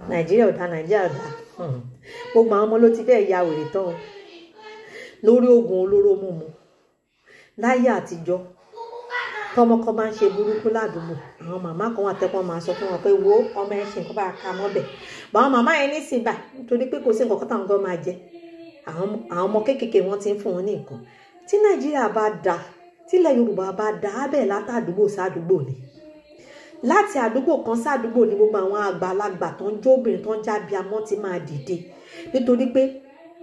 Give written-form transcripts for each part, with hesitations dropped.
Nàìjíríà ò dá, Nàìjíríà ò dá. Gbogbo àwọn ọmọ ló ti fẹ́ ya wèrè tán lórí oògùn olóró mímu. Láyé àtijọ́, tọmọ kan máa ń ṣe burúkú ládùúgbò, àwọn màmá kan wà tẹ́pọ́n máa sọ fún wọn pé wo ọmọ ẹ ṣe nǹkan bá ka mọ́bẹ̀. Báwọn màmá yẹn nísìnyí báyìí, nítorí pé kò sí nǹkan kan táwọn gan máa jẹ, àwọn ọmọ kéékèèké wọn ti ń fún wọn ní nǹkan. Tí Nàìjíríà bá da, tílẹ̀ Yorùbá bá da, á bẹ̀ látàdúgbò sádùúgbò ni, láti àdúgbò kan sádùúgbò ni gbogbo àwọn àgbàlagbà tó ń jóbìnrin tó ń jábí amọ́ ti máa dìde, nítorí pé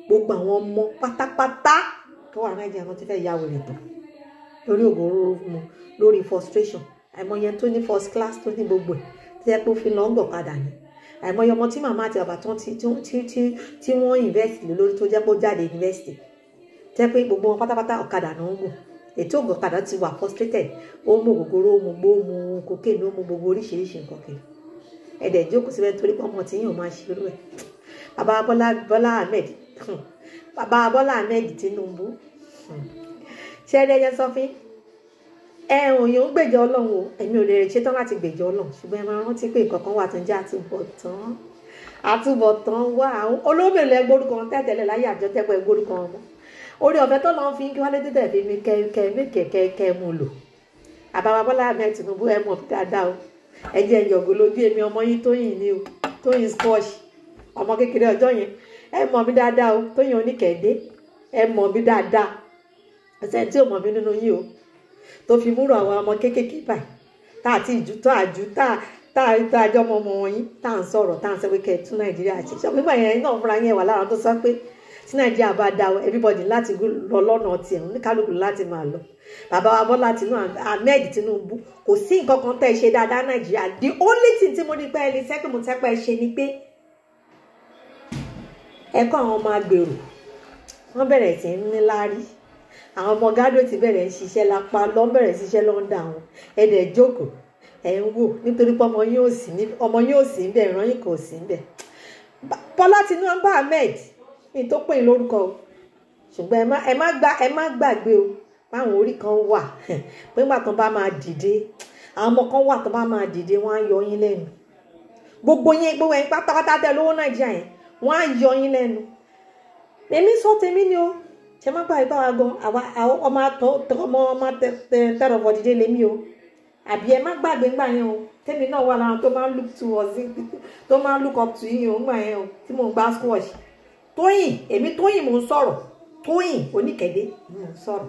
gbogbo àwọn ọmọ pátápátá tó wà Nàìjíríà wọn ti fẹ́ ya wèrè tán lórí ògùn olóró mu, lórí frustration. Àìmọye tó ní first class tó ní gbogbo ẹ̀ tó yẹ pé ó fi lọ ń gọ̀kadà ni. Àìmọye ọmọ tí màmá àti bàbá tán tí wọ́n invest lé lórí tó jẹ́ pé ó jáde university, jẹ́ pé gbogbo wọn pátápátá ọ̀kadà náà ń gùn. Ètò ọ̀kadà ti wà frustrated, ó mú ògógóró, ó mú gbó, ó mú cocaine, ó mú gbogbo oríṣiríṣi nǹkan kiri. Ẹ̀dẹ̀ jókòó síbẹ̀ nítorí pé ọmọ tí yóò máa ṣe irú ẹ̀. Bàbá Bọ́lá Ahmed, bàbá Bọ́lá Ahmed Tinubu, ṣé ẹ jẹ́ sọ fún ẹ̀hún yóò ń gbèjọ Ọlọ́run o. Èmi ò lè ṣetán láti gbèjọ Ọlọ́run, ṣùgbọ́n ẹ máa rántí pé nǹkan kan wà tó ń jẹ́ àtúbọ̀tán. Àtúbọ̀tán wà. Olómìnira ẹgbórúkọ wọn tẹ́tẹ̀lẹ̀ láyé àjọ tẹ́pẹ́ ẹgbórúkọ wọn mọ́. Orí ọ̀fẹ́ tó lọ́n fi ń kí wálé tẹ́tẹ̀ fi mi kẹ́ kẹ́ mú lò. Bàbá Bọ́lá Ahmed Tinubu, ẹ mọ̀ dáadáa o. Ẹ jẹ́ ìyọ̀gò lójú èmi ọmọ yín Tóyìn ni o, Tóyìn squash, ọmọ kékeré ọjọ́ yẹn. Ẹ mọ̀ mi dáadáa o, Tóyìn oníkẹ̀dé, ẹ mọ̀ mi dáadáa. Ẹsẹ̀ tí ò mọ̀ mi nínú yín o, tó fi múrò àwọn ọmọ kéékèèké báyìí tá àti ìjú tó àjú tá tá tá àjọ ọmọ ọmọ yín tá à ń sọ̀rọ̀, tá à ń sọ pé kẹ́ ẹ tún Nàìjíríà ṣe. Ṣé nígbà yẹn náà fúnra yẹn wà lára tó sọ pé tí Nàìjíríà bá dá o, everybody láti lọ lọ́nà tiẹ̀, oníkálukú láti máa lọ. Bàbá wa Bọ́lá Ahmed Tinubu, kò sí nǹkan kan tẹ́ ẹ ṣe dáadáa Nàìjíríà. The only thing tí mo ní pé ẹ lè sẹ́ pé mo tẹ́ pé ẹ ṣe ni pé ẹ kọ́ àwọn ọmọ agbèrò, wọ́n bẹ̀rẹ̀ sí ní láárí. Àwọn ọmọ graduate bẹ̀rẹ̀ ń ṣiṣẹ́ lápá lọ́n, bẹ̀rẹ̀ ṣiṣẹ́ lọ́ndà wọn. Ẹ dẹ̀ jókòó, ẹ̀ ń wò, nítorí pé ọmọ yín ò sí ní, ọmọ yín ò sí ń bẹ̀, ìran yín kò sí ń bẹ̀. Bọ́lá Tinubu Ahmed ní tó pè é lórúkọ o, ṣùgbọ́n ẹ má gbàgbé o, báwọn orí kan wà pé nígbà tó bá máa dìde, àwọn ọmọ kan wà tó bá máa dìde, wọ́n á yọ yín lẹ́nu. Gbogbo yín, gbogbo ẹ̀yin pátápátá tẹ́ lówó Nàìjíríà yẹn, wọ́n á yọ yín lẹ́nu. Èmi sọ tèmi ni o. Ṣe má gbàgbé báwa gan, àwa ọmọ àtọ ọmọ ọmọ tẹrọ fọ dídé lèmi o. Àbí ẹ má gbàgbé ńgbà yẹn o, tèmi náà wà lára tó máa ń look towards, tó máa ń look up to yín o ńgbà yẹn o, tí mò ń gbá squash. Tóyìn, èmi Tóyìn mò ń sọ̀rọ̀, Tóyìn oníkẹ̀dé mò ń sọ̀rọ̀,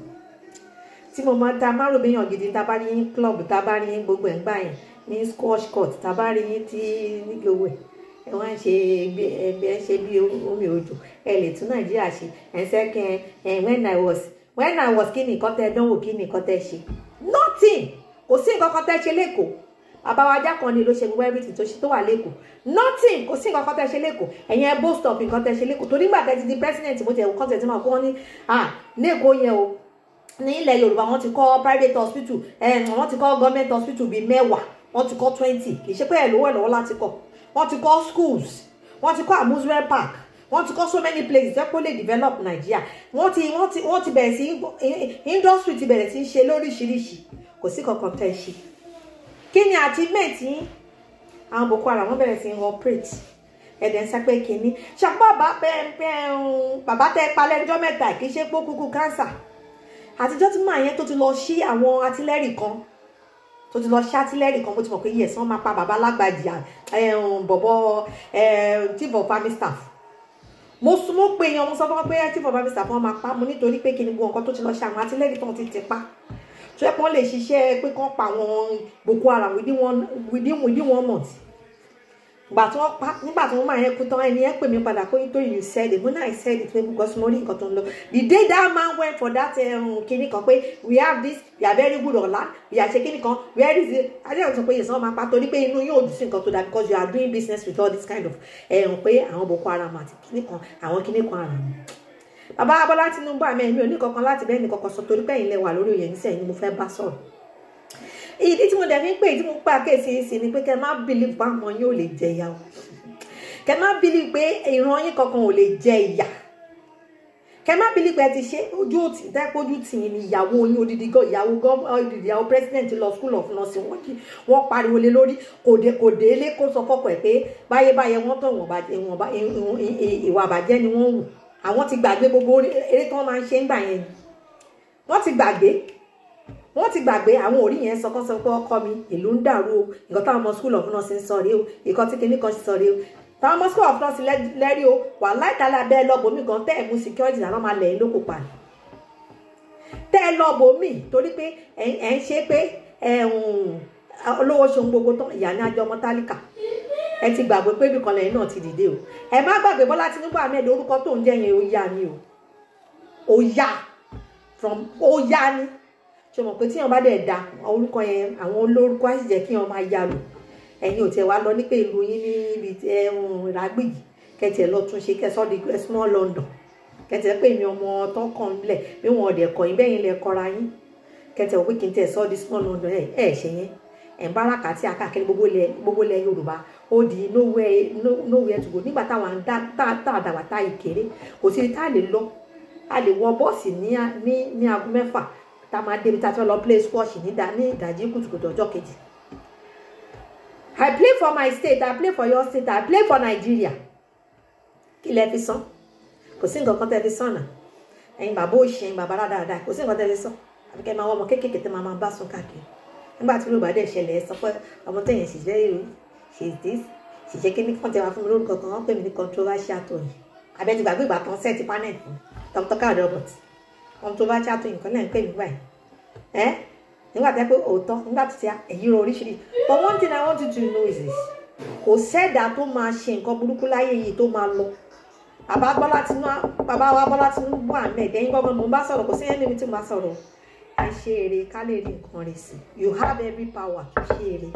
tí mo máa ta márùn bíyàn gidi, tá a bá rí yín club, tá a bá rí yín gbogbo ẹ̀ ń gbà yẹn ní squash court, tá a bá rí yín tí ní gbogbo ẹ̀, ẹ wá ń ṣe ẹ ṣe bí omi òjò. Ẹ lè tún Nàìjíríà ṣe. Ẹ ń sẹ́kẹ̀ ẹ when I was kí ni nǹkan tẹ dánwò, kí ni nǹkan tẹ ṣe? Nothing. Kò sí nǹkan kan tẹ ṣe lẹ́kọ̀ọ́. Bàbá wa Jákàndé ló ṣe gbogbo everything tó ṣe tó wà lẹ́kọ̀ọ́. Nothing, kò sí nǹkan kan tẹ ṣe lẹ́kọ̀ọ́. Ẹ̀yin ẹ boast of nǹkan tẹ ṣe lẹ́kọ̀ọ́, torí nígbà tẹ ti di president, mo ti ẹ̀wọ̀ content máa kó wọn ní lẹ́kọ̀ọ́ yẹn o. Ní ilẹ̀ Yorùbá, wọ́n ti kọ́ private hospital, wọ́n ti kọ́ government hospital bíi 10, wọ́n ti kọ́ 20. Kì í ṣe pé ẹ̀ lówó ẹ̀ lọ́wọ́ láti kọ́. Wọ́n ti kọ́ schools, wọ́n ti kọ́ amusement park, wọ́n ti kọ́ so many places tẹ́ kó lè develop Nàìjíríà. Wọ́n ti bẹ̀rẹ̀ sí industry, ti bẹ̀rẹ̀ sí ṣe lóríṣiríṣi. Kò sí kankan tẹ́ ṣe. Kí ni achievement yín? Àwọn Boko Haram, wọ́n bẹ̀rẹ̀ sí operate. Ẹ̀dẹ̀ ń sápẹ́ kínní ṣàpọ̀ bàbá tẹ́ pa lẹ́jọ́ mẹ́ta, kì í ṣe pé ó kúkú cancer. Àtijọ́ tí màá yẹn tó ti lọ sí àwọn artillery kan, tó ti lọ sí artillery kan, bó ti mọ̀ pé yes, wọ́n máa pa bàbá lágbàjì, bọ̀bọ̀ chief of army staff. Mo sún, mo pè yan, mo sọ fún wọn pé chief of army staff, wọ́n máa pa. Mo nítorí pé kí ni gbogbo nǹkan tó ti lọ ṣe àwọn artillery tó ti pa, tó yẹ kí wọ́n lè ṣiṣẹ́ pé kán pa àwọn Boko Haram within one month. Gbà tí wọ́n pa, nígbà tí wọ́n máa yẹn kú tán, ẹni yẹn pè mí padà kó tó you said it. Mo náà I said it pé because mo rí nǹkan tó ń lọ. The day that man went for that kinní kan pé we have this, we are very good on land, we are ṣe kinní kan, where is it? Adé ọ̀sán pé yẹn sọ máa pa, torí pé inú yóò dùn sí nǹkan tó dáa, because you are doing business with all this kind of pé àwọn Boko Haram àti kinní kan, àwọn kinní kan haram. Bàbá Bọ́lá Tinubu àmì, ẹ̀mí ò ní kankan láti bẹ́ẹ̀ ní kankan sọ, torí pé ẹ̀yin lẹ wà lórí oyè nísìnyí ni mo fẹ́ bá sọ̀rọ̀. Ìdí tí mo dẹ̀ fi ń pè, tí mo pa kéèsì sí ni pé kẹ́ má believe pé àwọn yóò lè jẹ ìyà o. Kẹ́ má believe pé ìran yín kankan ò lè jẹ ìyà. Kẹ má bílí pé ti ṣe ojú òtí tẹ́pọ́jú tì í ní ìyàwó yín odidi gan ìyàwó gan ìyàwó president lọ school of nursing wọ́n jí wọ́n pariwo lé lórí kò délé kó sọ fọ́kọ ẹ̀ pé báyé báyé wọ́n tọ̀ ìwà àbàjẹ́ ni wọ́n wù. Àwọn ti gbàgbé gbogbo eré tí wọ́n máa ń ṣe ńgbà yẹn ni wọ́n ti gbàgbé, wọ́n ti gbàgbé. Àwọn òrí yẹn sọ kán sọ pé ọkọ mi ìlú ń dàrú o, nǹkan táwọn ọmọ school of nursing sọ rèé o, nǹkan tí kinní kan sọ rèé o, táwọn ọmọ school of nursing lẹ́rí o, wà láìtàlẹ́ abẹ́ lọ́bọ̀ mi gan tẹ́ ẹ̀ mú security làwọn máa lẹ̀ lóko pa ni tẹ́ ẹ lọ́bọ̀ mi torí pé ẹ̀ ń ṣe pé olówó ṣohun gbogbo tán, ìyá ní àjọ ọmọ tálíkà. Ẹ ti gbàgbé pé ibìkan lẹ́yìn náà ti dìde o. Ẹ má gbàgbé Bọ́lá Tinubu Ahmed, orúkọ tó ń jẹ́ yẹn ó yá ni o, ó yá from ó yá ni. Ṣe mọ̀ pé tíyàn bá dẹ̀ da orúkọ yẹn, àwọn olórúkọ á sì jẹ́ kí wọ́n máa yá lò. Ẹ̀yin ò tiẹ̀ wá lọ ní pé ìlú yín níbi Ìrágbìjí kẹtì ẹ̀ lọ tún ṣe kẹsọ́ di small London, kẹtì ẹ̀ pé mi ọmọ tó kàn lẹ̀ bí wọn ọ̀dẹ̀ kọ̀ yín bẹ́yìn lẹ̀ kọ́ra yín, kẹtì ẹ̀ wò pé kí n tẹ̀ sọ́ di small London. Ẹ̀ ṣe yẹn ẹ̀ ń bára kàtí akáàkiri gbogbo ilẹ̀ Yorùbá ó di nowhere to go. Nígbà táwọn tá àdàwà tá ìkéré kò sí tá a lè lọ, a lè wọ bọ́ọ̀sì ní aago 6 tá a máa débi tá a fẹ́ lọ play squash ní ìdájí kùtùkùtù ọjọ́ kejì. I play for my state, I play for your state, I play for Nigeria. Kí lẹ fi san? Kò sí nǹkan kan tẹ́ fi san náà. Ẹ̀yin bàbá òṣì, ẹ̀yin bàbá rádaràda, kò sí nǹkan tẹ́ fi san. Àbí kẹ́ máa wọ ọmọ kéékèèké tẹ́ máa bá sùn káàkiri. Nígbà tí Yorùbá dẹ̀ ṣẹlẹ̀ ẹ sọ pé ọmọ tẹ̀yìn sì jẹ́ èrò, she is this, sì ṣe kíní kan tẹ́ wá fún mi lórúkọ kan, wọ́n pè mí ní controversial Tóyìn. Àbẹ́ ti gbàgbé ìgbà kan sẹ́ẹ̀tì panel fún Dr. Káyọ̀dé Robert. Controversial Tóyìn kan náà ń pè mí báyìí. Ẹ́ nígbà tẹ́ pé òótọ́, nígbà tó ti èyí ro oríṣiríṣi. But one thing I want you to know is this: kò sẹ́dá tó máa ṣe nǹkan burúkú láyé yìí tó máa lọ. Bàbá wa Bọ́lá Tinubu Ahmed, ẹ̀yin gbọ́ngàn mo bá sọ̀rọ̀, kò sí ẹni mi tí mo bá sọ̀rọ̀. Ẹ ṣe eré ká lè rí nǹkan rẹ̀ sí. You have every power to ṣe eré.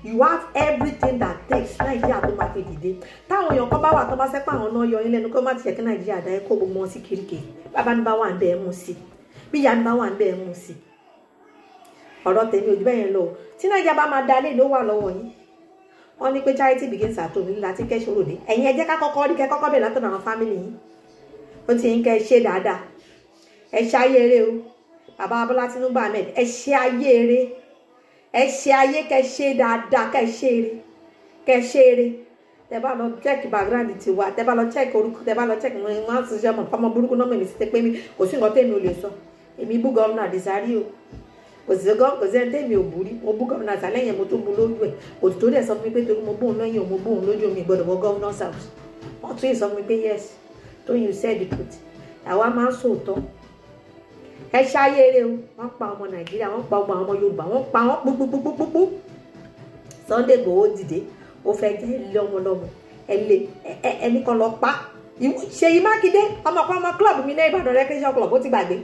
You have everything that takes Nàìjíríà tó máa fi dìde. Táwọn èèyàn kan bá wà tó bá sẹ́pà àwọn náà yọ yín lẹ́nu kó má ti jẹ́ kí Nàìjíríà dá ẹ kó gbogbo wọn sí kirikiri. Bàbá mi bá wà ń bẹ́ ẹ mú sí. Bí ìyá mi bá wà ń bẹ́ ẹ mú sí. Ọ̀rọ̀ tèmi ò jù bẹ́ẹ̀ yẹn lọ. Tí Nàìjíríà bá máa dalé ló wà lọ́wọ́ yín. Wọ́n ní pé charity begins at home láti kẹ́sọ̀ ròde. Ẹ̀yin ẹ jẹ́ ká kọ́kọ́ rí kẹ́ kọ́kọ́ bẹ̀rẹ̀ látọ̀dọ̀ àwọn family yín. Ó ti ń kẹ́ ṣe dáadáa. Ẹ ṣayé eré o. Bàbá Bọ́lá Tinubu Ahmed, ẹ ṣe ayé eré. Ẹ ṣe ayé kẹ́ ṣe dáadáa, kẹ́ ṣe eré. Kẹ́ ṣe eré. Tẹ́ bá lọ check background tiwa, tẹ́ bá lọ check orúkọ, tẹ́ bá lọ check wọ́n á ti ṣe ọmọ ọmọ burúkú náà mèmí sí pé mi kò sí nǹkan tèmi ò lè sọ. Èmi bú gómìnà Àdìsá rí o. Kò sí ẹni tẹ́mi ò bú rí. Mo bú gómìnà Àdìsá lẹ́yìn mo tó bu lójú ẹ̀. Kò tó dẹ̀ sọ fún mi pé torí mo bú òun lẹ́yìn mo bú òun lójú mi gbọ́dọ̀ wọ governor's house. Wọ́n tún yìí sọ fún mi pé yes, Tóyìn, you said the truth. Àwa máa ń sòótọ́. Ẹ ṣayé eré o. Wọ́n pa ọmọ Nàìjíríà, wọ́n pa ọmọ àwọn Yorùbá, wọ́n pa wọ́n púpúpúpúpú. Sunday Igboho dìde, ó fẹ́ jẹ́ ilé ọmọ lọ́mọ. Ẹni kan lọ pa. Ṣèyí Mákindé, ọmọ kan ọmọ club mi ní Ìbàdàn Recreation Club, ó ti gbàgbé.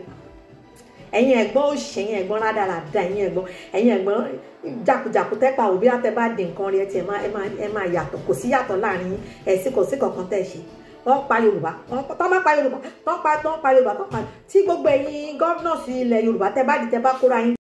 Ẹ̀yin ẹ̀gbọ́n òṣì, ẹ̀yin ẹ̀gbọ́n rádaràda, ẹ̀yin ẹ̀gbọ́n jàkújàkú tẹ́pa òbí àtẹ bá dín nǹkan rí ẹ tiẹ̀ ẹ máa yàtọ̀, kò sí yàtọ̀ láàrin yín, ẹ̀sìn kò sí kankan tẹ́ ṣe. Wọ́n pa Yorùbá, tọ́ má pa Yorùbá, tọ́ pa Yorùbá, tọ́ pa tí gbogbo ẹ̀yin gọ́vnọ̀sì ilẹ̀ Yorùbá tẹ́ bá di tẹ́ bá kóra yín.